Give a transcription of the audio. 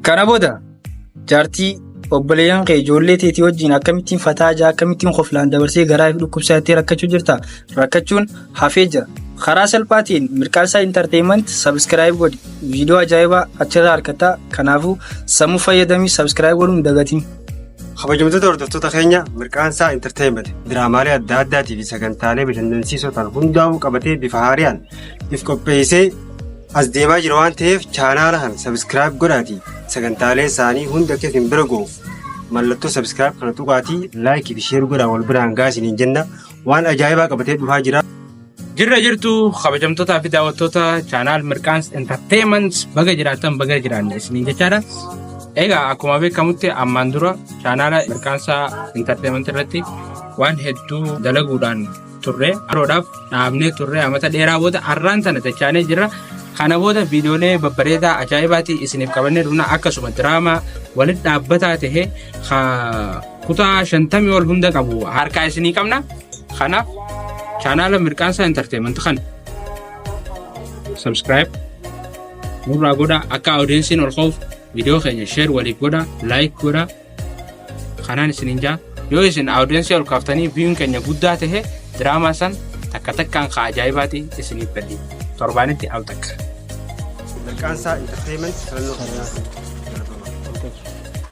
Kana booda jaartii obboleeyyan kee ijoollee teetii wajjin akkamittiin fataa jaa akkamittiin koflaan dabarsee garaa fi dhukkubsaa jettee rakkachuu jirta. Rakkachuun hafee jira. Karaa salphaatiin Mirqaansaa Entertainment subscribe godhi. Viidiyoo ajaa'ibaa achirraa argatta. Kanaafuu sammuu fayyadamii subscribe godhuun hin dagatin. Kabajamtoota hordoftoota keenya, Mirqaansaa Entertainment diraamaalee adda addaatii fi sagantaalee bashannansiisoo ta'an hundaa'uu qabatee bifa haariyaan if qopheessee as deemaa jira waan ta'eef, chaanaala kana subscribe godhaatii sagantaalee isaanii hunda akka isin bira ga'uuf mallattoo subscribe kana tuqaatii like fi share godhaa wal biraan gahaa isiniin jenna. Waan ajaa'ibaa qabatee dhufaa jira. Jirra jirtu, kabajamtootaa fi daawwattoota channel Mirqaans Entertainment, baga jiraattan, baga jiraanne isiniin jechaadha. Egaa akkuma beekamutti ammaan dura chaanaala Mirqaansaa Entertainment irratti waan hedduu dalaguudhaan turre, yeroodhaaf dhaabnee turre. Amata dheeraa booda har'aan tana dachaanee jirra. Kana booda viidiyoolee babbareedaa ajaa'ibaatii isiniif qabannee dhufna. Akkasuma diraamaa walitti dhaabbataa ta'e kutaa 50 ol hunda qabu harkaa isinii qabna. Kanaaf chaanaala Mirqaansaa Entertainment kana subscribe nurraa godha. Akka audienceiin ol ka'uuf viidiyoo keenya share waliif godha, like godha. Kanaan isiniin jaa, yoo isin audience ol kaaftanii viewun keenya guddaa tahe, diraamaa san takka takkaan ka ajaa'ibaati isiniif gadhi, torbaanitti al takka. Mirqaansaa Entertainment filannoo kanaa.